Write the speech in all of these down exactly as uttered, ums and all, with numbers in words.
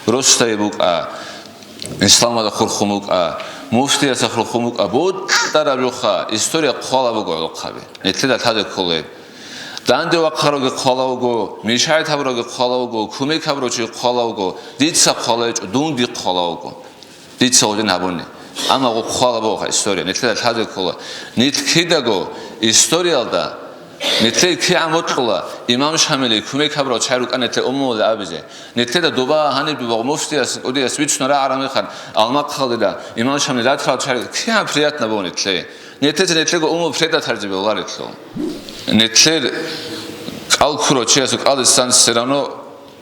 Росдае букӀа, исламалда хурхун букӀа, муфтияса хурхун букӀа, бутӀараб жуха, история хъвала буго гӀолохъаби. Нилъеда лъазе кколеб. Данде вахъароги хъвала вуго, мешайт гьабуроги хъвала вуго, кумек гьабурав чи хъвала вуго, дица хъвала гьечӀо, дунги хъвала вуго. Дица гьудин гьабуни. Амма гъо хъвала бугоха история, нилъеда лъазе ккола. Нилъ кидаго историялда, нилъее кигӀан бокьула, имам Шамилие кумек гьабурав чагӀи рукӀана нилъее умумулда абизе. Нилъеда дуба, гьаниб дуба муфтияс, кӀудияс бицуна рагӀараб мехалъ, Алмахъалдила, имам Шамилил ратарал чагӀи, кигӀан приятно буго нилъее. Нилъеца нилъего умумул предатарзе бегьуларелъул. Нилъер кӀал ккурав чиясул кӀалдисан все равно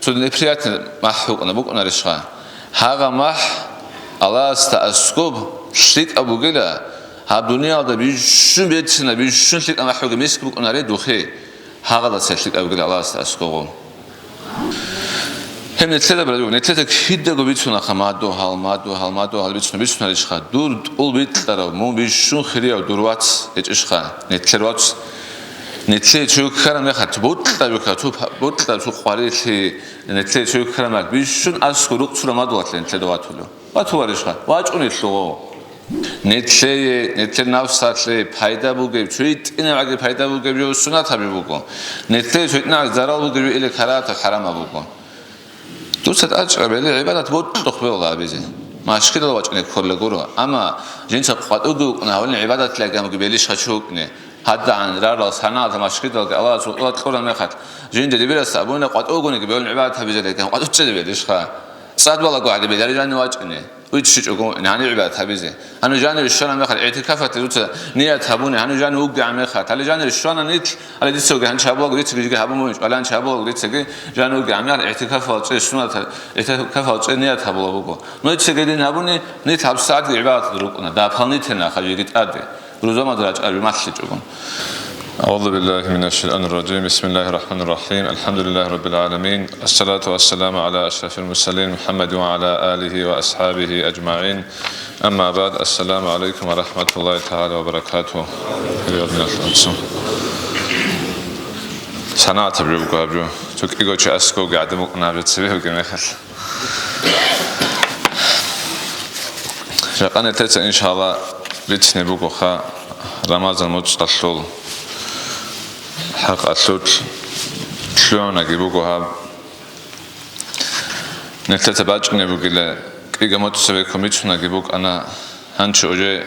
цо неприятный махӀ букӀана, букӀунарищха? Гьагъа махӀ Аллагьасда аскӀоб лъикӀаб бугила, гьаб дуниялда бищун берцинаб, бищун лъикӀаб махӀ бугеб миск букӀунаре духе, гьагъалдаса лъикӀаб бугила Аллагьасда аскӀобго. Гьеб нилъеда брадуго, нилъеда кидаго бицунаха, мадугьал, мадугьал, мадугьал бицуна, бицунарищха? Дур тӀул бикьарав, мун бищун хирияв дур вац гьечӀищха? Нилъер вац, нилъее цо ккараб мехалъ, бутӀа бихьа, цо па-, бутӀа цо къварилъи, нилъее цо ккараб мехалъ, бищун аскӀо рукъ цо рамадулалъе нилъеда ватулев. Ватуларищха? ВачӀунелъугъо. Нилъее, нилъер нафсалъе пайда бугеб, цо гьитӀинабгӀаги пайда бугеб жо сунат гьаби буго. Нилъее цо гьитӀинабгӀаги зарал бугеб жо или карагьатаб, хӀарамаб буго. Дуца тӀадчӀараб гьеле гӀибадат бокьухъ бегьула абизе. Машгидал вачӀине ккола гуро, амма жинца къватӀуги вукӀуна гьавалин гӀибадатилъаги гьамги белищ гьачу вукӀине. ГьадагӀан рарал санагӀалда машгидалги Аллагьас гьукъула кьураб мехалъ, жинда дибирас абуна къватӀугониги бегьулин гӀибадат гьабизеликан къватӀучӀезе белищха? ЦӀад балагогӀаги бегьлари жанив вачӀине. Виччи чӀого гьаниб гӀибадат гьабизе. Гьанив жанив щвараб мехалъ, игӀтикафалъе дуца ният гьабуни, гьанив жанив вугегӀан мехалъ. Гьале жанив щвана нилъ, гьале дицаги гьанчи гьабулаго дицаги жиги гьабун бугин, гьанчи гьабулаго дицаги жанив вугегӀан мехалъ, игӀтикафал цӀе сунат, игӀтикафал цӀе ният гьабула буго. Нуцаги дин гьабуни, нилъ гьабсагӀатги гӀибадаталда рукӀуна, дополнительно хъажиги тӀаде. Рузамазда рачӀараб малъичӀого. أعوذ بالله من الشيطان الرجيم. بسم الله الرحمن الرحيم. الحمد لله رب العالمين. الصلاة والسلام على أشرف المرسلين محمد وعلى آله وأصحابه أجمعين. أما بعد. السلام عليكم ورحمة الله تعالى وبركاته. СанагӀат гьаб жо буго гьаб жо. Цо кӀиго чи аскӀовги гӀадин букӀуна гьаб жо цебе бугеб мехалъ. Жакъа нилъеца, иншалла, бицине бугоха Рамазан муцӀалъул хӀакъалъулъ лъугӀунаги буго гьаб. Нилъеца бачӀунеб бугила, кӀиго муцӀ цебеккун бицунаги букӀана, гьанчи уже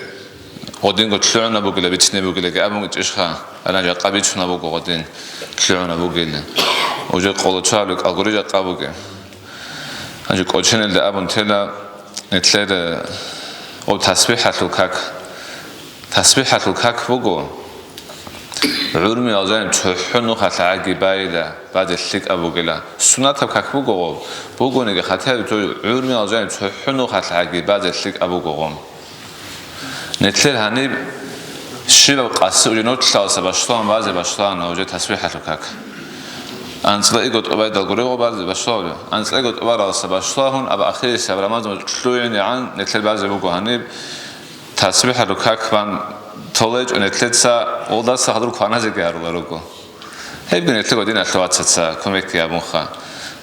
гъодинго лъугӀунаб бугила, бицине бугилаги абун ичӀищха, гьанан жакъа бицунаб буго гъодин лъугӀунаб бугила. Уже къоло цо гьабли кӀалгури жакъа бугеб. Гьанже кӀоченелда абун тела нилъер, э, гъоб тасбихӀалъул как. ТасбихӀалъул как буго, гӀурмиял жаниб цохӀо нухалъ гӀаги байила, базе лъикӀаб бугила. Сунатаб как буго гъоб, бугониги хатаб цо гӀурмиял жаниб цохӀо нухалъ гӀаги базе лъикӀаб буго гъоб. Нилъер гьаниб щибаб къаси уже нолъалдаса башлагьун базе башлагьуна уже тасбихӀалъул как. АнцӀила иго тӀубайдал гуреб гъо базе башлагьулев. АнцӀила иго тӀубаралдаса башлагьун, аб ахирисеб Рамазан лъугӀинегӀан нилъер базе буго гьаниб тасбихӀалъул как бан толечӀо нилъеца, гъолдаса гьалур кваназеги гьарула руго. Гьебги нилъего диналъул вацаца кумекги гьабунха.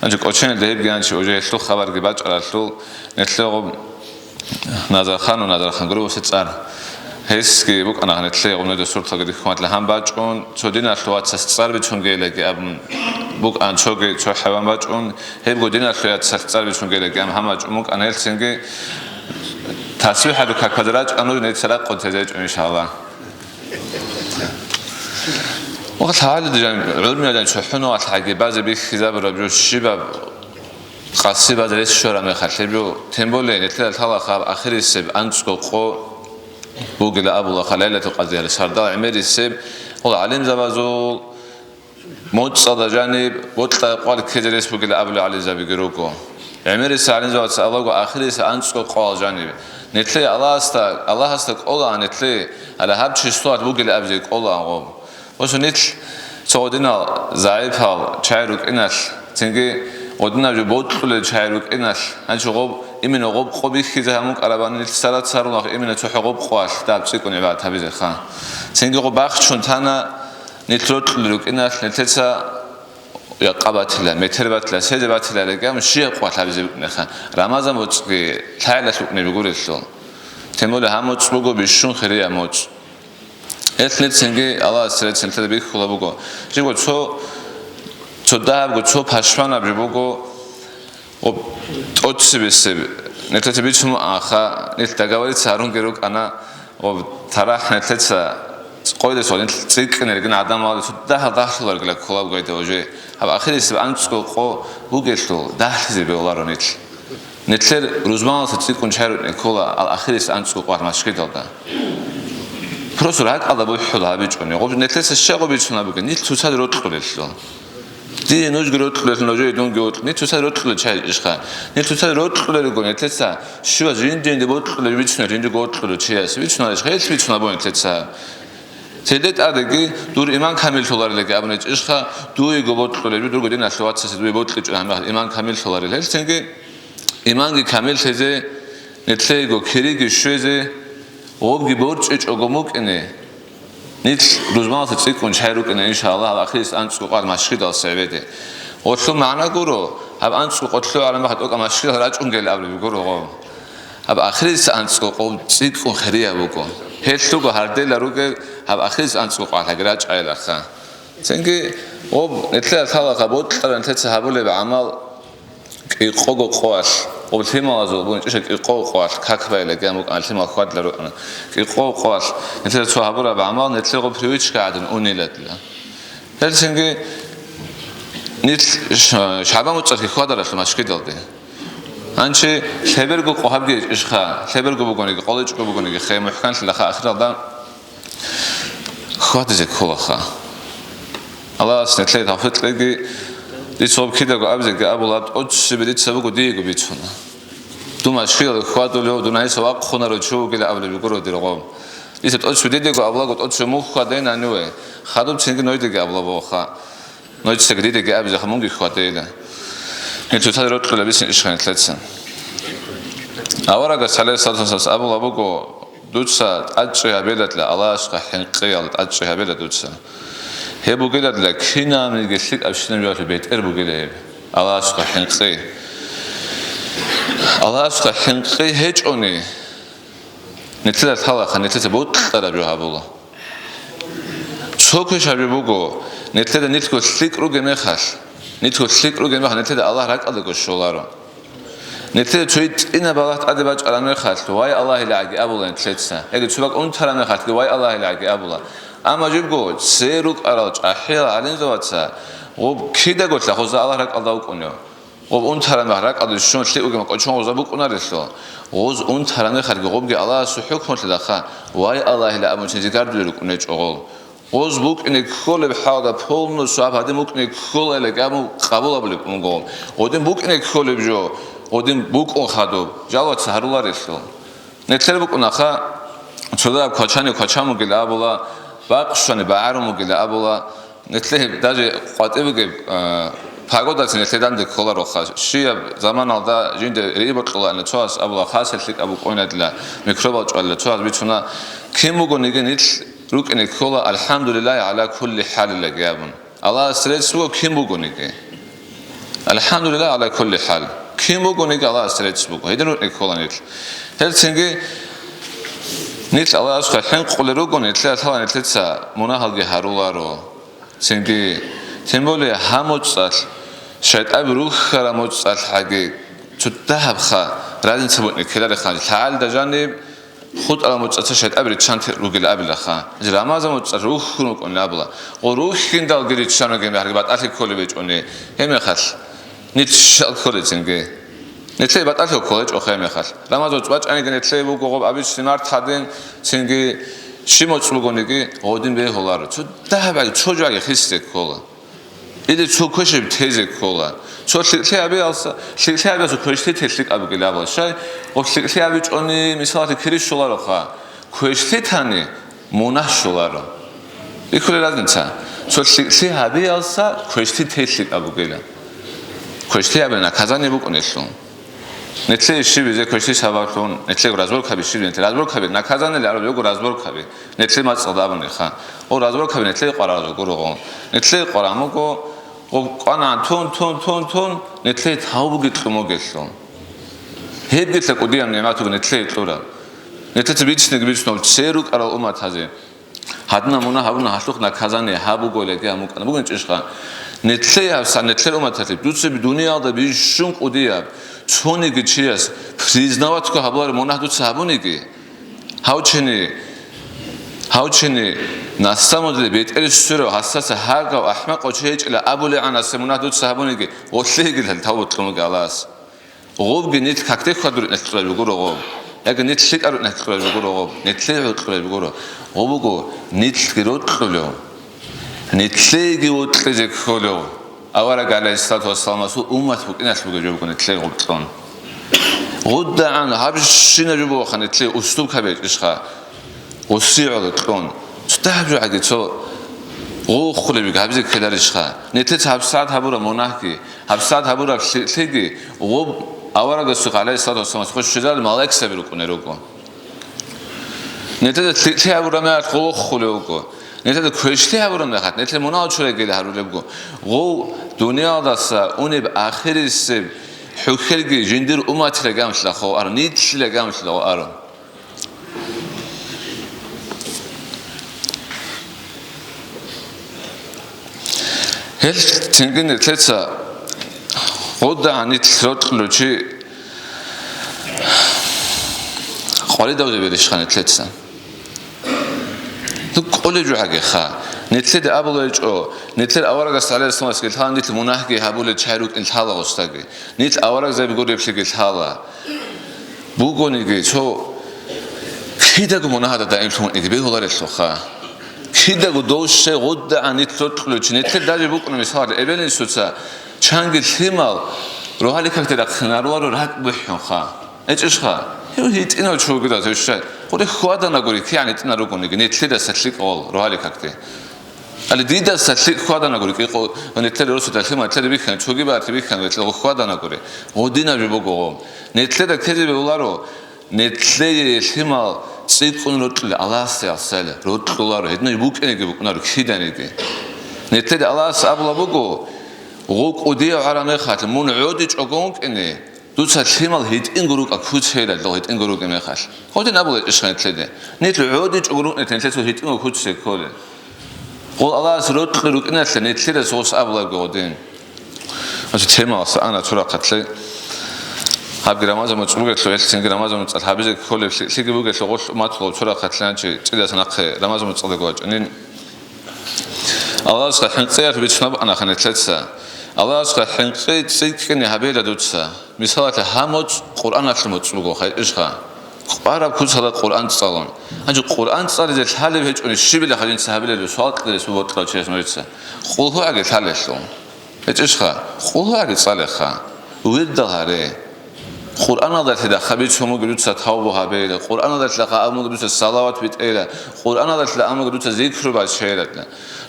Гьанже кӀоченелда гьебги гьанчи уже гьелъул хабарги бачӀаралъул, нилъего Назархан ва Назархан гуреб буса цӀар. Гьесги букӀана гьанилъе гъунеда сурталги дихьуматла гьан бачӀун, цо диналъул вацас цӀар бицун гейлаги абун букӀан, цоги цо хӀайван бачӀун, гьебго диналъул яцалъ цӀар бицун гейлаги абун гьан бачӀун букӀана гьелцинги. ТасбихӀалъул какбазе рачӀа нуж нилъеца ракъун тезе гьечӀо, иншалла. Вахъ лъагӀалида жан, гӀурмиял жан чохӀонугъалъ гӀаги базе бихьизабураб жо щибаб къаси базе рес щвараб мехалъ гьеб жо, тем более, нилъеда лъалаха гьаб ахирисеб анцӀго къо бугила абулаха, Лайлатул Къадриялъ сардал гӀемерисеб, гьул гӀалимзабазул моцӀалда жаниб бокьа къвал ккезе рес бугила абулел гӀалимзабиги руго. ГӀемерисеб гӀалимзабаца абулаго ахирисеб анцӀго къоял жаниб. Нилъее Аллагьасда, Аллагьасда кӀолаан нилъее, гьале гьаб числоялъ бугила абизе кӀолаан гъоб. Босун нилъ цо гъодинал загӀипал чагӀи рукӀиналъ, цинги гъодинаб жо бокьулел чагӀи рукӀиналъ, гьанчо гъоб, именно гъоб къо бихьизе гьамун кӀарабани нилъ цара-царулахъ именно цохӀо гъоб къоялъ даб цӀикӀкӀун гӀибадат гьабизеха. Цинги гъоб бахчун тана нилъ рокьулел рукӀиналъ, нилъеца якъа батила, метер батила, седе батила рекӀам щиб къвалъ гьабизе букӀинеха. Рамазан моцӀги лъагӀалалъ букӀунеб гурелъул. Тем более гьаб моцӀ буго бищун хирияб моцӀ. Гьелъ нилъ цинги Аллагьас реццин нилъеда бихьула буго. Жибго цо, цо дагьабго, цо пашманаб жо буго, об тӀоцебесеб нилъеца бицун аха, нилъ договориться гьарунги рукӀана, об тарахӀ нилъеца къойдаса нилъ цӀикӀкӀинаригин гӀадамал цо дагьал дагьлъуларгила кколаб гайда уже. Гьаб ахирисеб анцӀго къо бугелъул дагьлъизе бегьуларо нилъ. Нилъер рузманалъа цӀикӀкӀун чарукӀин ккола ал ахирис анцӀго къвар машгидалда. Просто ракӀалда бухӀул гьабичӀони. Гъоб нилъеца щай гъоб бицунаб бугеб? Нилъ цоцазде рокьулелъул. Дие нужги рокьулелъул, нужее дунги вокьулел. Нилъ цоцазде рокьулел чай ишха. Нилъ цоцазде рокьулел руго нилъеца. Щивас жинди-жинди бокьулел бицунел, жиндиго вокьулел чияс. Бицунарищ, гьелъ бицунаб бугеб нилъеца. Цеде тӀадеги дур иман камиллъуларилаги абунечӀищха, дуего бокьулел, дурго диналъул вацасе дуе бокьичӀо гьанбагьал иман камиллъуларил. Гьелцинги иманги камиллъизе, нилъеего кириги щвезе, гъобги борчӀичӀого мукӀине, нилъ рузманалъа цӀикӀкӀун чай рукӀине, иншааллагь, гьаб ахирис анцӀго къвар машгидалса гӀебеде. Гъолъул магӀна гуро, гьаб анцӀго къо лъугӀараб мехалъ тӀокӀаб машгидал рачӀунгел абулеб гуро гъо. Гьаб ахирис анцӀго къо цӀикӀкӀун хирияб буго. Гьелъ лъуго гьардела ругел гьаб ахирис анцӀго къвалъаги рачӀайилаха. Цинги гъоб нилъеда лъалаха бокьараб нилъеца гьабулеб гӀамал кӀикъого къоялъ, гъоб лъималазул бунчӀиша кӀикъого къоялъ как байила гьаб мукӀана, лъимал хьвадила рукӀана. КӀикъого къоялъ нилъеда цо гьабураб гӀамал нилъее гъоб привычка гӀадин унила дила. Гьелцинги нилъ ш-, шагӀбан муцӀалъги хьвадаралъул машгидалде. Гьанчи лъеберго къо гьабги ишха, лъеберго бугониги, къолечӀго бугониги, хе мухӀканлъилаха ахиралда хьвадизе кколаха. Аллагьас нилъее тавфикъ кьеги, дица гъоб кидаго абизеги абула, тӀоцебе дица буго диего бицуна. Дун машгидалде хьвадулев, дун гьесда вахъунаро чи вугила абулеб гуро дир гъоб. Дица тӀоцебе дидего абулаго, тӀоцебе мун хьвадайин гьаниве, хадуб цинги нойдеги абула бугоха. Нойцаги дидеги абизеха, мунги хьвадейила. Нилъ цоцазде рокьулеб бицин ишха нилъеца. Аварагас, гӀалайгьиссалату вассалам, абула буго, дуца тӀадчӀи гьабиладла Аллагьасухъа хӀинкъиял тӀадчӀи гьабила дуца. Гьеб бугиладла кинабниги лъикӀабщинаб жоялъул бетӀер бугила гьеб. Аллагьасухъа хӀинкъи. Аллагьасухъа хӀинкъи гьечӀони, нилъеда лъалаха, нилъеца бокьараб жо гьабула. Цо квешаб жо буго, нилъеда нилъго лъикӀ ругеб мехалъ, нилъго лъикӀ ругеб мехалъ, нилъеда Аллагь ракӀалдаго щоларо. Нилъеда цо гьитӀинаб балагь тӀаде бачӀараб мехалъ, вай Аллагьилаги абула нилъеца. Яги цо бакӀ унтараб мехалъги, вай Аллагьилаги абула. Амма жибго цее рукӀарал чӀахӀиял гӀалимзабаца гъоб кидаголъа гъоза Аллагь ракӀалда вукӀунев. Гъоб унтараб мехалъ ракӀалде щун лъикӀ бугеб мехалъ кӀочон гъоза букӀунарелъул, гъоз унтараб мехалъги гъобги Аллагьасул хӀукмулъидалха, вай Аллагьила абун цинги гардулел рукӀунечӀо гъол. Гъоз букӀине кколеб хӀалда полностью гьаб гьадин букӀине кколайилан абун къабул гьабулеб буго. Гъодин букӀине кколеб жо, гъодин букӀун хадуб, жалваца гьаруларелъул. Нилъер букӀунаха, цо дагьаб квачани квачан бугила абула, бакъ щвани багӀарун бугила абула, нилъее даже къватӀиб бугеб, а, погодацин нилъее данде кколароха. Щияб заманалда жинда рии бокьулаанила цояс абула, хасел лъикӀаб букӀунадила, микробал чӀвалила цояс бицуна, кин бугониги нилъ рукӀине ккола, «АлхӀамдулиллагьи гӀала кулли хӀалилаги», абун. Аллагьас рецц буго кин бугониги. АлхӀамдулиллагь гӀала кулли хӀал. Кин бугониги Аллагьас рецц буго. Гьедин рукӀине ккола нилъ. Гьелцинги нилъ Аллагьасухъа хӀинкъулел руго, нилъее лъала нилъеца мунагьалги гьаруларо. Цинги, тем более, гьаб моцӀалъ, шайтӀаби рухьараб моцӀалъ гьаги, цо дагьабха разница букӀине ккеларехъан. ЛъагӀалда жаниб, хутӀарал моцӀаца шайтӀаби риччанте ругел абилаха. Рамазан моцӀалъ рухьун рукӀунел абула. Гъо рухьиндалги риччан ругел мехалъги батӀалъи кколеб гьечӀони, гьеб мехалъ нилъ щал кколецинги. Нилъее батӀалъи кколеб гьечӀоха гьеб мехалъ. Рамазан моцӀ бачӀаниги нилъее буго гъоб абични март гьадин, цинги щиб моцӀ бугониги гъодин бегьуларо. Цо дагьабаги, цо жоги хисде ккола. Или цо квешаб тезе ккола. Цо лъикӀлъи гьабиялса, лъикӀлъи гьабиялса квешлъи те лъикӀаб бугила абула. Щай? Гъоб лъикӀлъи гьабичӀони, мисалалъе, кири щолароха. Квешлъи тани, мунагь щоларо. Бихьулеб разница. Цо лъикӀлъи гьабиялса квешлъи те лъикӀаб бугила. Квешлъи гьабиялъ наказание букӀунелъул. Нилъее щибизе квешлъи сабаблъун, нилъего разборкаби щибизе, нилъее разборкаби, наказание лъараб буго разборкаби, нилъее мацӀалда абуниха. О, разборкаби нилъее къварараб гуро гъо. Нилъее къваран буго, Гъоб кӀванагӀан тун, тун, тун, тун, нилъее тавбуги кьун бугелъул. Гьебги лъа кӀудияб нигӀмат буго нилъее кьураб. Нилъеца бицинеги бицунеб, цере рукӀарал умматазе. Гьадинаб мунагь гьабуна, гьалъухъ наказание гьаб буго, лаги гьаб мукӀана бугин чӀищха? Нилъее гьаб са-, нилъер умматалъе, дуца дуниялда бищун кӀудияб, цониги чияс признаватго гьабулареб мунагь дуца гьабуниги, гьав чини, гьав чини, наслаб мугӀалим бетӀер сверав, гьасдаса гьагав, ахӀмакъав чи гьечӀила абулегӀан, гьасда мунагь дуца гьабуниги, гъолъиеги лъал тавбу кьун буго Аллагьас. Гъобги нилъ какде хьвадурукӀиналъ кьураб бугуро гъоб, яги нилъ лъикӀарукӀиналъ кьураб бугуро гъоб, нилъее гьоркьураб бугуро. Гъоб буго нилъги рокьулев, нилъееги вокьизе кколев авараг гӀалайгьиссалату вассаламасул уммат букӀиналъ бугеб жо буго нилъее гъоркьун. ГъудагӀан гьабщинаб жо бугоха нилъее уступка бечӀищха. ГъосигӀула кьун. Цо дагьаб жо гӀаги цо гъо хъулеб буго, гьабизе ккеларищха? Нилъеца гьабсагӀат гьабураб мунагьги, гьабсагӀат гьабураб лъи-, лъиги, гъоб аварагасухъ, гӀалайгьиссалату вассаламасухъ, щвезарал малаикзаби рукӀунел руго. Нилъеда лъи-, лъи гьабураб мехалъ гъо хъулев вуго. Нилъеда квешлъи гьабураб мехалъ, нилъер мунагьал чурагили гьарулеб буго. Гъов дуниялдаса унеб ахирисеб хӀухьелги жиндир умматилан гӀамлъила гъов аро, нилъилан гӀамлъила гъов аро. Гьел цинги нилъеца гъудагӀан нилъ рокьулев чи къваридавзе берищха нилъеца? Ну, кӀолеб жо гӀагиха. Нилъеда абулеб гьечӀо, нилъер аварагас, гӀалайгьиссалам, гьелъ гьала нилъ мунагьги гьабулел чагӀи рукӀин лъала гъосдаги. Нилъ аварагзаби гуреблъиги лъала. Бугониги, цо кидаго мунагьалда даимлъун вукӀине бегьуларелъулха. Кидаго дов щай гъудагӀан нилъ рокьулев чи, нилъер даже букӀуна, мисалалъе, эбел-инсуца чанги лъимал рогьалил какде рахъинаро ракӀ бухӀунха. ГьечӀищха? Гьев гьитӀинав чи вугилан гьев щай. Гъуре хьваданагури, кигӀан гьитӀинал ругониги, нилъедаса лъикӀ гъол рогьалил какде. Гьале дидаса лъикӀ хьваданагури, кӀикъо, нилъер росида лъимал, нилъер бихьана, цоги бакӀалъе бихьана, нилъер гъо хьваданагури. Гъодинаб жо буго гъо. Нилъеда ккезе бегьуларо, нилъее лъимал цӀикӀкӀун рокьулел Аллагьасде гӀасайилан, рокьуларо, гьединаб букӀинеги букӀунаро киданиги. Нилъеда Аллагьас абулеб буго, гъо кӀудияв гӀараб мехалъ, мун гӀодичӀого вукӀине, дуца лъимал гьитӀинго рукӀа куцейилан, гьитӀинго ругеб мехалъ. Гъодин абулеб гьечӀищха нилъеде? Нилъ гӀодичӀого рукӀине, нилъеца гьитӀинго куцей кколел. Гъол Аллагьас рокьи рукӀиналъе нилъеда цогъас абулеб гъодин. Гьанже темаласа ана цо рахъалъе. Гьабги Рамазан муцӀ бугелъул, гьелъ цинги Рамазан муцӀалъ гьабизе кколеб лъи-, лъиги бугелъул гъолъ умматулаб цо рахъалъе, гьанже цӀидасан нахъе Рамазан муцӀалъ вачӀанин. Аллагьасда хӀинкъиялъ бицунаб ана нилъеца. Аллагьасда хӀинкъи цӀикӀкӀине гьабейила дуца. Мисалалъе, гьаб моцӀ Къуръаналъул моцӀ буго, гьечӀищха? КӀвараб куцалда Къуръан цӀалун. Гьанже Къуръан цӀализе лъалеб гьечӀони, щибила хадинца гьабилеб суал кьезе бокьарав чияс нужеца? КъулгьугӀаги лъалелъул. ГьечӀищха? КъулгьугӀаги цӀалеха. Вирдал гьаре. Къуръаналдалъидал хабицун буго дуца тавбу гьабейила. Къуръаналдалъидал абун буго дуца салават битӀейила. Къуръаналдалъидал абун буго дуца зикру бачейила.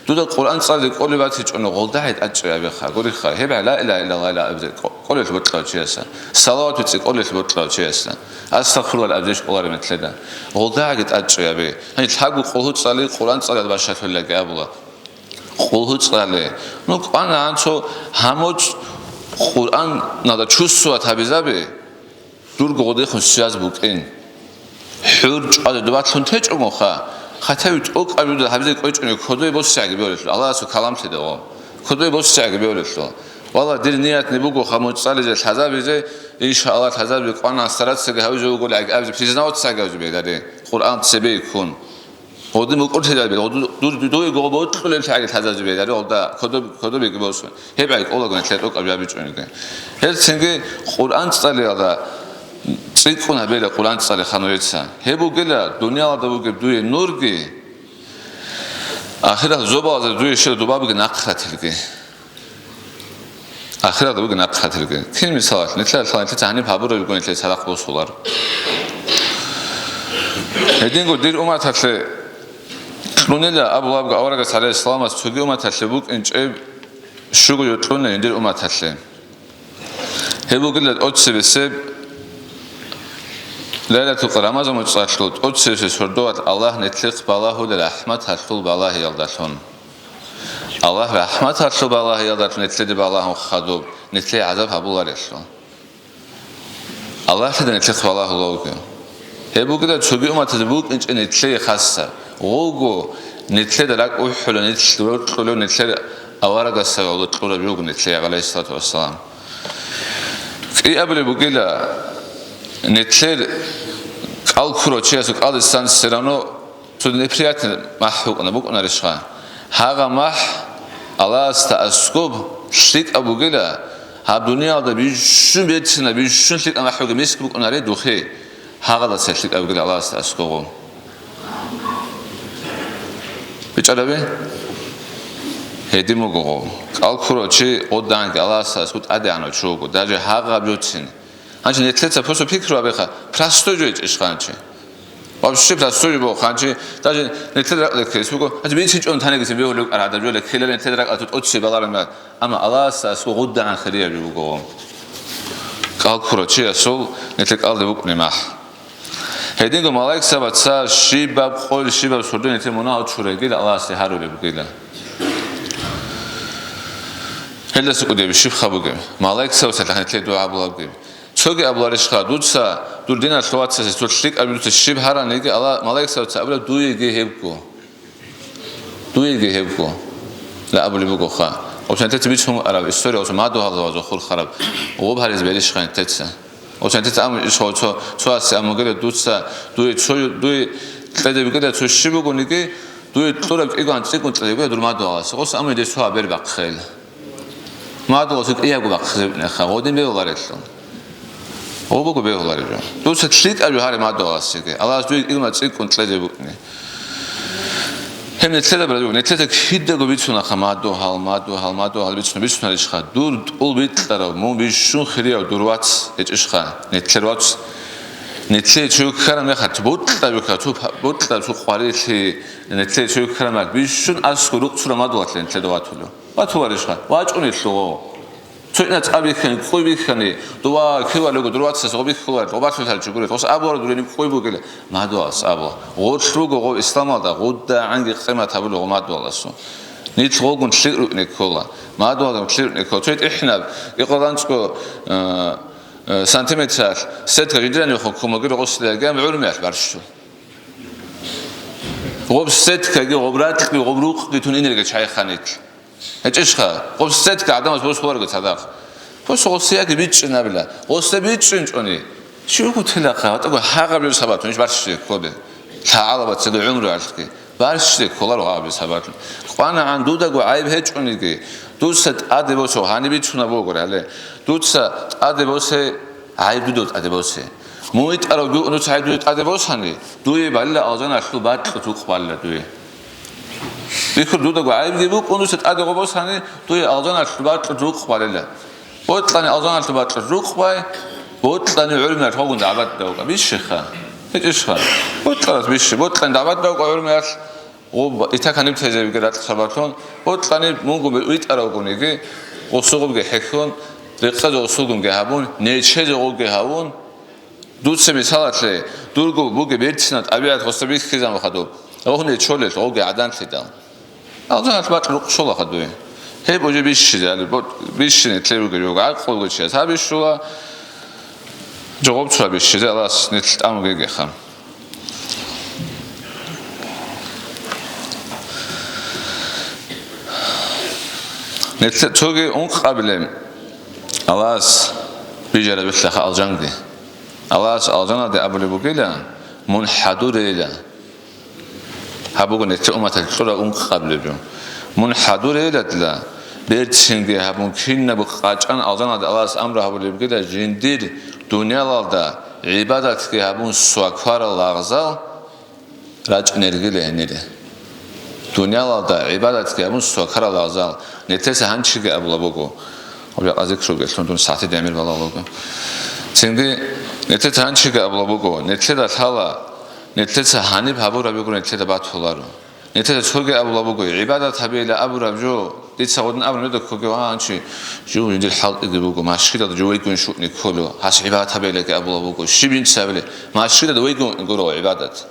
Дуда Къуръан цӀализе кӀолеб батичӀони, гъолдагӀи тӀадчӀей абеха, гуриха, гьеб ла илагьа иллаллагь абизе кӀолелъ бокьарав чиясда, салават бицӀи кӀолелъ бокьарав чиясда, астагъфируллагь абизе кӀолареб метледа, гъолдагӀиги тӀадчӀей абе. Гьаниб лъабго къулгьу цӀали, Къуръан цӀалиялда бащалъулилан абула. Къулгьу цӀали. Ну, кӀванагӀан цо гьаб моцӀ Къуръаналда чувствовать гьабизабе. Дурго гъодехун связь букӀин. ХӀур чӀвазе дубалъун течӀогоха, хатаби тӀокӀаб жо гьабизе кӀвечӀони кодобе босиги бегьулелъул, Аллагьасул каламлъидал. Кодобе босиги бегьулелъул. Валлагь, дир ниятни бугоха мун цӀализе, лъазабизе, иншааллагь, лъазабизе кӀванагӀан стараться гьабизе вугони абизе, признаваться гьабизе бегьуларе, Къуръан цебе ккун. Гъодин букӀурлъи гьабил, гъодин дур, дур, дуе гъо бокьулел лъаги лъазабизе бегьуларе, гъолда кодоб-, кодобеги босун. Гьеб гӀай кӀолаго нилъер тӀокӀаб жо гьабичӀониги. Гьелцинги Къуръан цӀалиялда цӀикӀкӀун гьабейила Къуръан цӀалиха нужеца. Гьеб бугила дуниялалда бугеб дуе нурги, ахират зобалазда дуе щвела дубабги нахъратилги. Ахират бугин ахъатирги. Кин мисалалъ, нилъеда лъала нилъеца гьаниб гьабураб буго, нилъеца цадахъ босулар. Гьединго дир умматалъе кьунила абулеб буго аварагас гӀалайгьиссаламас, цоги умматалъе букӀинчӀеб щуго жо кьуна дир умматалъе. Гьеб бугила тӀоцебесеб Лайлатул Къадр, Рамазан муцӀалъул тӀоцебесеб сордоялъ Аллагь нилъехъ балагьула рахӀматалъул балагьиялдалъун. Аллагь рахӀматалъул балагьиялдалъун нилъеде балагьун хадуб, нилъее гӀазаб гьабуларелъул. Аллагьлъида нилъехъ балагьулев вугев. Гьеб бугила цоги умматазе букӀинчӀеб нилъее хасса. Гъуго нилъеда ракӀ ухӀула, нилъ рокьулев нилъер аварагасда гӀоло кьураб буго нилъее, гӀалайгьиссалату вассалам. КӀиабилеб бугила, нилъер кӀал ккурав чиясул кӀалдисан все равно цо неприятный махӀ букӀуна, букӀунарищха? Гьагъа махӀ Аллагьасда аскӀоб лъикӀаб бугила, гьаб дуниялда бищун берцинаб, бищун лъикӀаб махӀ бугеб миск букӀунаре духе, гьагъадаса лъикӀаб бугила Аллагьасда аскӀобго. БичӀчӀарабе? Гьедин буго гъо. КӀал ккурав чи гъодагӀанги Аллагьасда аскӀоб тӀадегӀанав чи вуго, даже гьагъаб жоцин. Гьанже нилъеца просто пикру гьабеха, простой жо гьечӀищ хъанчи. Вообще простой жо буго хъанчи, даже нилъер ракӀалда ккелес буго, гьанже бицинчӀун танигицин бегьулев кӀар гьадаб жо, ккеларин нилъер ракӀалда тӀоцебе баларин мехалъ. Амма Аллагьасда аскӀоб гъудагӀан хирияб жо буго. КӀал ккурав чиясул нилъер кӀалде букӀунеб махӀ. Гьединго малаикзабаца щибаб къойил, щибаб сордо нилъер мунагьал чурагил Аллагьасде гьарулеб бугила. Гьелдаса кӀудияб щиб хабугеб? Малаикзабаца нилъее дугӀа гьабулеб бугеб? Цоги абуларищха, дуца дур диналъул вацасе цо лъикӀаб дуца щиб гьараниги, Аллагь, малаикзабаца абулеб, дуеги гьебго. Дуеги гьебго. Ла абулеб бугоха. Гъоб нилъеца бицун араб история, гъоб мадугьалзабазул хурхараб. Гъоб гьаризе берищха нилъеца? Гъоб нилъеца аму иш гъоб цо, цо асе амугила дуца, дуе цо, дуе кьеде бугила цо щиб бугониги, дуе кьураб кӀигоан цӀикӀкӀун кьеде бугила дур мадугьаласе. Гъос аму дес цо абер бахъейила. Мадугьаласе кӀиябго бахъизе букӀнеха, гъодин бегьуларелъул. Гъо буго бегьулареб жо. Дуца лъикӀаб жо гьаре мадугьаласеги, Аллагьас дуе кӀигоан цӀикӀкӀун кьезе букӀни. Гьеб нилъеда бара жо, нилъеда кидаго бицунаха мадугьал, мадугьал, мадугьал бицун, бицунарищха. Дур тӀул бикьарав, мун бищун хирияб дур вац гьечӀищха, нилъер вац. Нилъее цо ккараб мехалъ, бокьараб цо къварилъи, нилъее цо ккараб мехалъ, бищун аскӀор рукъ цураб мадугьалъе нилъеда ватулев. Ватуларищха? ВачӀунелъул гъо. Цо гьаниб цӀа бихьани, кӀкӀуй бихьани, дова кивалего, дур вацас гъо бихьуларел, гъо балъуларел чи гурел, гъос абула дур гьениб кӀкӀуй бугила, мадугьалас абула. Гъолъ буго гъо исламалда, гъудагӀанги къимат гьабулеб гъо мадугьаласул. Нилъ гъогун лъикӀ рукӀине ккола, мадугьалгун лъикӀ рукӀине ккола. Цо тӀехьинаб, икъаланцӀго, э, э, сантиметралъ сетка жидеранихъ ккун бугила гъосилаги гӀурмиялъ барщу. Гъоб сеткаги, гъоб ракьги, гъоб рукъги тун инеги чайхъанилъ. ГьечӀищха, гъоб сетка гӀадамас босуларго цадахъ. Просто гъосиеги бичӀчӀинабила. Гъосда бичӀчӀинчӀони, щибго телахъа, гьатӀаго гьагъаб жо сабаблъун иш барщизе кколе. ЛъагӀалабацаго гӀумруялъги барщизе кколаро гьагъаб жо сабаблъун. КъванагӀан дудаго гӀайиб гьечӀониги, дуца тӀаде босо, гьаниб бицунаб бугоре гьале. Дуца тӀаде босе, гӀайиб дуда тӀаде босе. Мун витӀарав дуца гӀайиб дуда тӀаде босани, дуе балила алжаналъул бакьулъ рукъ балила дуе. Бихьур, дудаго гӀайибги букӀун, дуца тӀаде гъо босани, дуе алжаналъул бакьулъ рукъ балила. Бокьани алжаналъул бакьулъ рукъ бай, бокьани гӀурмиялъ гъогун дагӀбат давкъа. Бищиха? ГьечӀищха? Бокьарас бищи. Бокьани дагӀбат давкъа гӀурмиялъ, гъоб итак гьаниб тезе бугеб ракь сабаблъун, бокьани мунго витӀаравгониги, гъосугъубги хӀехьун, рекъезе гъосулгунги гьабун, нечезе гъоги гьавун, Дуца мисалалъе, дурго бугеб берцинаб тӀабигӀат гъосда бихьизабуха доб. Гъогьун чолел, гъоги гӀаданлъидал. Алжаналъ бакьулъ рукъ щолаха дуе. Гьеб уже бищизе, гьале, бо-, бищине лъе ругел руго, гӀакълу бугев чияс гьаб бищула, жогъоб цо бищизе Аллагьас нилъ тӀамугегиха. Нилъ цоги ункъабилеб Аллагьас бижараб бихьаха алжанги. Аллагьас алжаналде абулеб бугила, мун хӀадурейила. Гьаб буго нилъер умматалъе кьураб ункъабилеб жо. Мун хӀадурейиладла, берцинги гьабун кинабго къачӀан алжаналде Аллагьас амру гьабулеб бугила, жиндир дуниялалда гӀибадатги гьабун свакарал лагъзал, рачӀинергила гьенире. Дуниялалда гӀибадатги гьабун свакарал лагъзал, нилъеца гьанчиги абула буго. Гьаб жакъа зикру гелъун дун сагӀатида гӀемер балагьула буго. Цинги нилъеца гьанчиги абула буго. Нилъеда лъала, нилъеца гьаниб гьабураб буго, нилъеда батуларо. Нилъеца цоги абула буго, гӀибадат гьабейила абураб жо, дица гъодин абураб жо ккоге ва гьанчи жо жиндир хӀалтӀиги буго, машгидалда жо вайгун шуъни кколо, гьас гӀибадат гьабейилаги абула буго. Щиб жинца абиле, машгидалда вайгун гуро гӀибадат.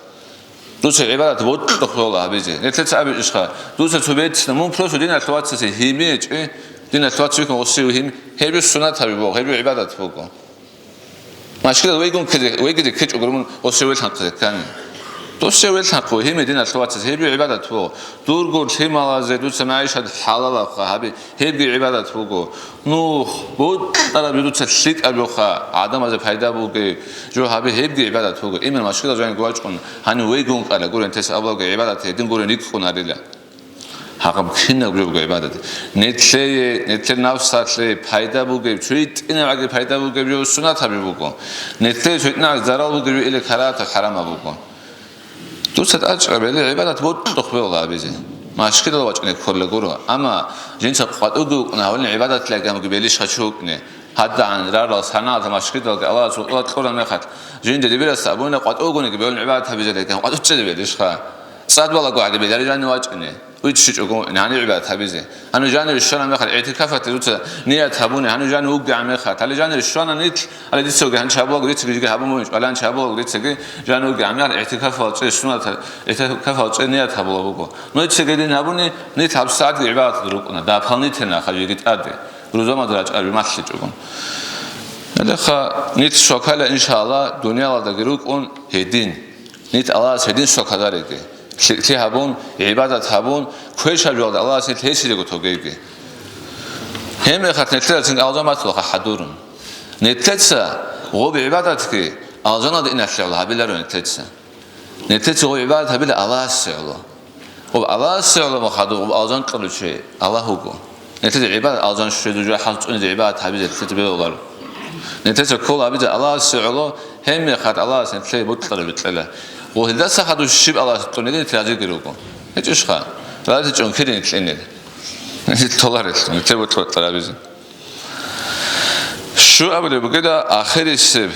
Дуца гӀибадат бокьухъ йола гьабизе. Нилъеца абичӀищха, дуца цо бецина, мун просто диналъул вацасе гьимичӀи, диналъул вацас вихьун гъосие гьим, гьеб сунат гьаби буго, гьеб гӀибадат буго. Машгидал вегун ккезе, вегизе ккечӀого мун гъосие велъанхъизе ккани. Дусе велъанхъо гьиме диналъул вацас, гьеб гӀибадат буго. Дурго лъималазе дуца магӀишат хӀалалабха гьаби, гьебги гӀибадат буго. Нух, бокьараб жо дуца лъикӀаб жоха, гӀадамазе пайда бугеб жо гьаби, гьебги гӀибадат буго. Иман машгидал жаниги вачӀун, гьанив вегун ккараб гурин, тес абулаго гӀибадат гьедин гурин рикӀкӀунарила. Гьагъаб кинаб жо буго гӀибадат. Нилъее, нилъер напсалъе пайда бугеб, цо гьитӀинабгӀаги пайда бугеб жо сунат гьаби буго. Нилъее цо гьитӀинабгӀаги зарал бугеб жо или карагьатаб, хӀарамаб буго. Дуца тӀадчӀараб гӀибадат бокьухъ бегьула гьабизе. Машгидал вачӀине ккола гуро. Амма жинца къватӀивги вукӀуна гьавалин гӀибадатилан гьамги белищха чи вукӀине. ГьадагӀан рарал санаалда машгидалги Аллагьас гьукъула кьураб мехалъ, жинда дибирас абуна къватӀивгуниги бегьулин гӀибадат гьабизелги, къватӀивчӀезе белищха. ЦӀад балагогӀаги белари жанив вачӀине. ВиччичӀого гьанив гӀибадат гьабизе. Гьанив жанив щвана мехалъ, игӀтикафалъе дуца ният гьабуни, гьанив жанив вугегӀан мехалъ. Гьале жанив щвана нилъ, гьале дицаги гьанчи гьабулаго, дицаги жиги гьабун бугин, гьале гьанчи гьабулаго, дицаги жанив вугегӀан мехалъ, игӀтикафалъе цӀе сунат, игӀтикафалъе цӀе ният гьабула буго. Ну, дицаги дин гьабуни, нилъ гьабсагӀатги гӀибадаталда рукӀуна, дополнительно хъа жеги тӀаде, рузамазда рачӀараб малъичӀого. Гьелеха нилъ щвакала, иншааллагь, дуниялалдаги рукӀун гьедин. Нилъ Аллагьас гьедин щвакадареги, лъикӀлъи гьабун, гӀибадат гьабун, квешаб жоялда Аллагьас нилъ гьесиего тогейги. Гьеб мехалъ нилъеда цинги алжан батулаха хӀадурун. Нилъеца гъоб гӀибадатги алжаналда иналъе гӀоло гьабиларо нилъеца. Нилъеца гъоб гӀибадат гьабила Аллагьасе гӀоло. Гъоб Аллагьасе гӀоло мухъадур, гъоб алжан кьолев чи Аллагь вуго. Нилъеца гӀибадат алжан щвезе, жо хӀал цӀунизе гӀибадат гьабизе нилъеца бегьуларо. Нилъеца ккола гьабизе Аллагьасе гӀоло, гьеб мехалъ Аллагьас нилъее бокьараб бикьила. Гъо гьелдаса хадур щиб Аллагьас кьуниги нилъ разиги руго. ГьечӀищха? РазичӀун кири нилъ инел. Нилъ толарелъул, нилъее бокьараб гьабизе. Щуабилеб бугеда ахирисеб,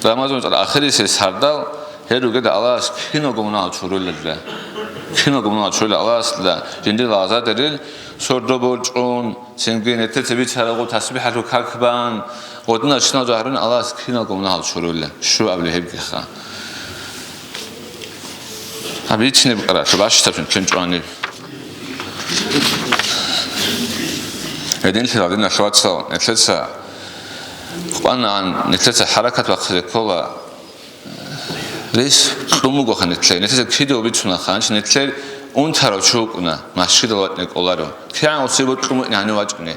Рамазан цӀар ахирисеб сардал, гьел ругеда Аллагьас киналго мунагьал чурулелда. Киналго мунагьал чурулел Аллагьасда, жиндир лагъзадерил, сордо борчӀун, цинги нетер цебе царагъу тасбихӀалъул как бан, гъодинал щинал жагьрун Аллагьас киналго мунагьал чурулел. Щуабилеб гьебгиха. Гьаб ичинеб кӀаралъуб, бащдаб кин чӀваниб. Гьединлъидал, диналъул вацал, нилъеца къванагӀан, нилъеца хӀаракат бахъизе ккола, рес кьун бугоха нилъее, нилъеца кидаго бицунаха, гьанже нилъер унтарав чи вукӀуна, машгидал вачӀине кӀоларев. КигӀан гъосие бокьун букӀине гьанив вачӀине.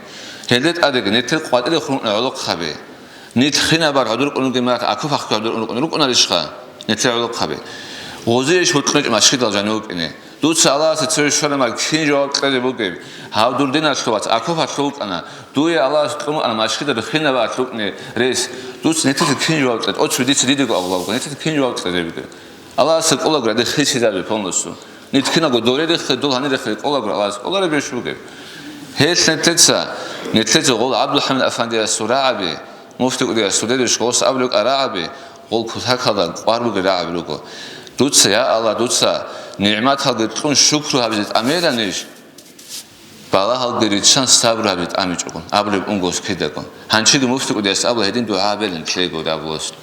Гьелде тӀадеги нилъер къватӀире хурмукӀна гӀолохъаби. Нилъ хинабар гӀодор кӀунуги мар, акуфахъги гӀодор кӀунуги рукӀунарищха? Нилъер гӀолохъаби. Гъозие иш бокьун букӀин машгидал жанив вукӀине. Дуца Аллагьасе цеве щвараб мехалъ кин жаваб кьезе бугеб? Гьав дур диналъул вац, акуфалъув вукӀана. Дуе Аллагьас кьун букӀана машгидал хинабалъ вукӀине рес. Дуца нилъеца кин жаваб кьезе? Оцу дица дидего абулеб буго, нилъеца кин жаваб кьезе бугеб? Аллагьас кьолаго гьадин хисизаби полностью. Нилъ киналго доре рехе, дол гьанир рехе кьолаго Аллагьас кьолареб иш бугеб? Гьелъ нилъеца, нилъеца гъол ГӀабдулхӀамид афандиясул рагӀаби, муфти кӀудиясул дедуш гъос абулеб рагӀаби, гъол кутакалда кӀвар бугел рагӀаби руго. Дуца, я Аллагь, дуца нигӀматалги кьун шукру гьабизе тӀамиланищ? Балагьалги риччан сабру гьабизе тӀамичӀогун, абулеб унгос кидаго. Гьанчиги муфти кӀудияс абула гьедин дугӀа гьабилин лъего дабулос.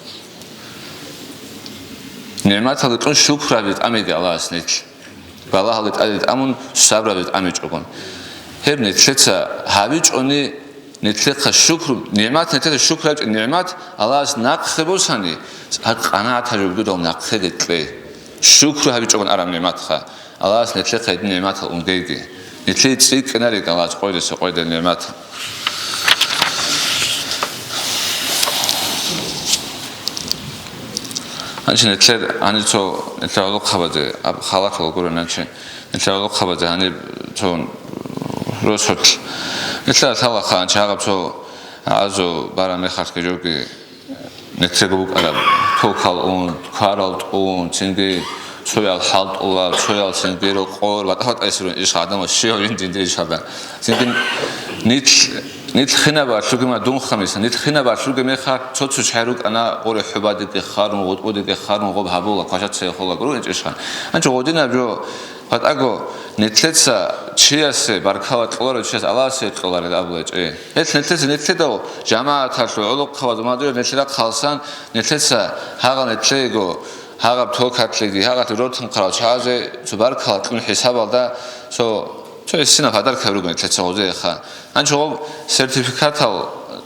НигӀматалги кьун шукру гьабизе тӀамиги Аллагьас нилъ. Балагьалги тӀаде тӀамун сабру гьабизе тӀамичӀогун. Гьеб нилъеца гьабичӀони, нилъехъа шукру, нигӀмат, нилъеца шукру гьабичӀо, нигӀмат Аллагьас нахъе босани, гьаб къанагӀат гьабизе бугеб нахъеги кьей. Шукру гьабичӀогун араб нигӀматха. Аллагьас нилъехъе гьедин нигӀматал унгейги. Нилъее цӀикӀкӀинареги Аллагьас къойдаса къойда нигӀматал. Гьанже нилъер, гьанир цо нилъер гӀолохъабазе, аб-, халатал гуро нилъер, нилъер гӀолохъабазе гьанир цо росулъ. Нилъер лъалаха гьанже гьагъаб цо гӀазу бараб мехалъги жоги, нилъего букӀараб токал ун, кварал тӀун, цинги цоял хӀалтӀулал, цоял цинги рокъор, батӀа-батӀайсерун иш гӀадамал щивав жиндинде ишалда. Цинги нилъ, нилъ хинабалъуги ма дун хамиса, нилъ хинабалъуги меха цо-цо чай рукӀана, гъоре хӀубадиги харун, гъутӀбудиги харун, гъоб гьабула, квашат цей хола, гуро инчӀишха. Анча гъодинаб жо, батӀаго, нилъеца чиясе баркала кьоларев чияс Аллагьасе кьоларел абула чӀей. Гьелъ нилъеца нилъедав жамагӀаталъул гӀолохъабаз мадуя нилъера хъалсан, нилъеца гьагъа нилъего Гьагъаб токатлъиги, гьагъалъ ротун хъарал чагӀазе цо баркала кьун хӀисабалда цо, цо гӀисинаб подаркаби руго нилъеца гъозиеха. Гьанчо гъоб сертификатал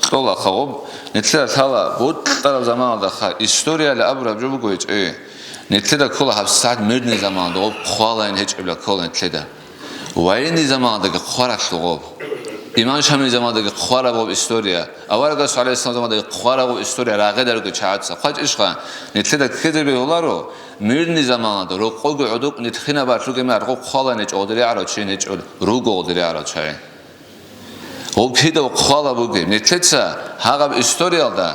кьолаха гъоб, нилъеда лъала бутӀараб заманалдаха историяли абураб жо буго гьечӀо. Нилъеда ккола гьабсагӀат мирный заманалда гъоб хъвалайин гьечӀебла ккола нилъеда. Военный заманадаги хъваралъугъоб. Имам Шамил заманадаги хъвараб гъоб история. Аварагас гӀалайгьиссалам заманадаги хъвараб гъоб история рагъида руго чагӀаца. ХъвачӀищха, нилъеда ккезе бегьуларо, мирный заманадаго рокъоги гӀодокӀ нилъ хинаб барлъуги мегӀарго хъвалайин гьечӀо гъодир рагӀарав чи гьечӀо, руго гъодир рагӀарав чагӀи. Гъоб кида хъвалеб бугеб? Нилъеца гьагъаб историялда,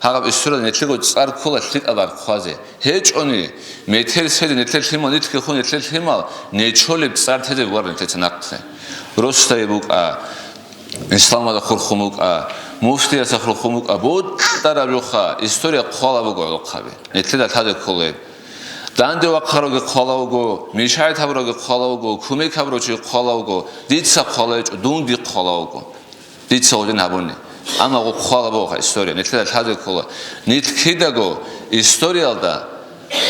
гьагъаб историялда нилъего цӀар ккола лъикӀаб бакӀ хъвазе. ГьечӀони, метер цезе нилъер лъимал, нилъги хун нилъер лъимал, нечолеб цӀар тезе бугеб нилъеца нахъе. Росдае букӀа, Исламалда хурхун букӀа, муфтиясда хурхун букӀа, бутӀараб жуха, история хъвалеб буго гӀолохъаби. Нилъеда лъазе кколеб. Данде вахъаравги хъвалев вуго, мешайт гьабуравги хъвалев вуго, кумек гьабурав чи хъвалев вуго, дица хъвалев гьечӀо, дунги хъвалев вуго. Дица гьедин гьабуни. Амма гъоб хъвалеб бугоха история, нилъеда лъазе ккола. Нилъ кидаго историялда,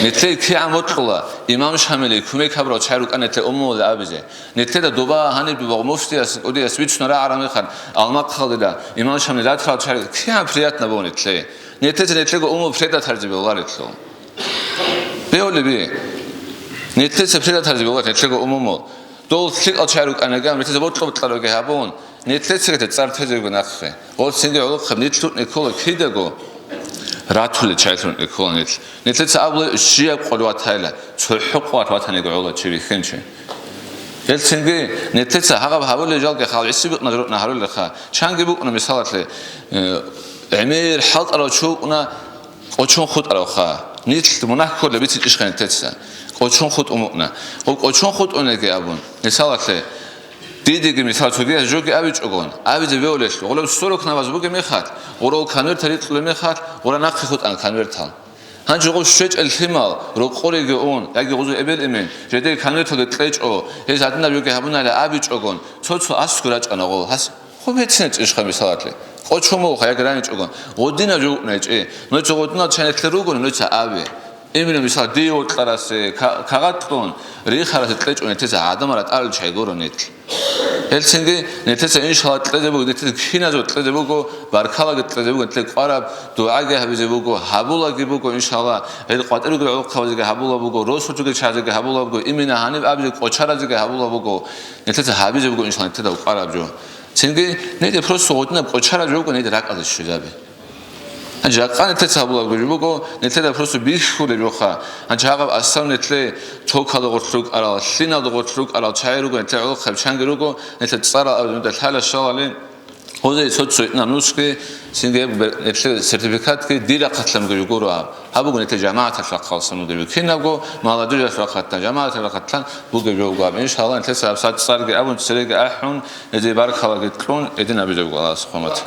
нилъее кигӀан бокьула, имам Шамилие кумек гьабурал чагӀи рукӀана нилъер умумуялда абизе. Нилъеда доба, гьаниб доба муфтияс, кӀудияс бицуна рагӀараб мехалъ, Алмахъалдила, имам Шамил ратарал чагӀи кигӀан приятно буго нилъее. Нилъеца нилъего умумул предатарзе бегьуларелъул. Бегьулеби? Нилъеца предатарзе бегьулар нилъего умумул. Дол лъикӀал чагӀи рукӀанаги, нилъеца бокьа-бокьарабги гьабун, нилъецаги цӀар тезе буго нахъе. Гъол цинги гӀолохъаб нилъ рукӀине ккола кидаго ратулел чагӀи рукӀине ккола нилъ. Нилъеца абула щибаб къо ватайила, цохӀо къо ватаниги гӀола чи бихьинчи. Гьел цинги нилъеца гьагъаб гьабулел жалги хал гӀиси бикъуназе рукӀана гьарулелха. Чанги букӀуна мисалалъе, э, гӀемер хӀалтӀарав чи вукӀуна, кӀочон хутӀаравха. Нилъ мунагь кколеб бицинчӀищха нилъеца? КӀочон хутӀун букӀуна. Гъоб кӀочон хутӀунеги абун, мисалалъе, дидеги, мисал, цогияс жоги абичӀогон, абизе бегьулелъул, гъолеб сорок намаз бугеб мехалъ, гъурал конвертал рикьулеб мехалъ, гъура нахъе хутӀана конвертал. Гьанже гъоб щвечӀел лъимал, рокъореги ун, яги гъозул эбел-эмен, жеде конверталги кьечӀо, гьез гьадинаб жоги гьабунали абичӀогон, цо-цо аскӀор рачӀана гъол. Гьас Хъуб гьечӀинчӀищха мисалалъе? КӀочон бугоха, яги райинчӀогон. Гъодинаб жо вукӀинчӀищ. Нуца гъодинал чанилъе ругони, нуца абе. Имина мисал, дие вокьарасе, ка-, кагъат кьун, рихарасе кьечӀо нилъеца гӀадамал ратӀарал чагӀи гуро нилъ. Гьелцинги нилъеца иншалла кьезе буго, нилъеца киназего кьезе буго, баркалаги кьезе буго, нилъер кӀвараб дугӀаги гьабизе буго, гьабулаги буго, иншалла, гьел къватӀируги гӀолохъабазеги гьабула буго, росулъги чагӀазеги гьабула буго, имина гьаниб абизе кӀочаразеги гьабула буго, нилъеца гьабизе буго, иншалла, нилъеда кӀвараб жо. Цинги, нилъер просто гъодинаб кӀочараб жо буго нилъер ракӀалде щвезаби. Гьанже жакъа нилъеца гьабулеб жо буго, нилъеда просто бихьулеб жоха. Гьанже гьагъаб асав нилъе токалда гъорлъ рукӀарал, лъиналда гъорлъ рукӀарал чагӀи руго, нилъер гӀолохъаб чанги руго, нилъер цӀарал абе нуда лъала щалали, гъозие цо-цо итна нусги, цинги гьеб бер-, нилъер сертификатги дир рахъалъан бугеб жо гуро гьаб. Гьаб буго нилъер жамагӀаталъ рахъалъан бугеб жо. Кинабго, молодёжалъ рахъалъан, жамагӀаталъ рахъалъан бугеб жо буго гьаб. Иншалла, нилъеца гьаб сад цӀарги абун, цереги ахӀун, гьезие баркалаги кьун, гьедин абизе буго Аллагьас хъумат.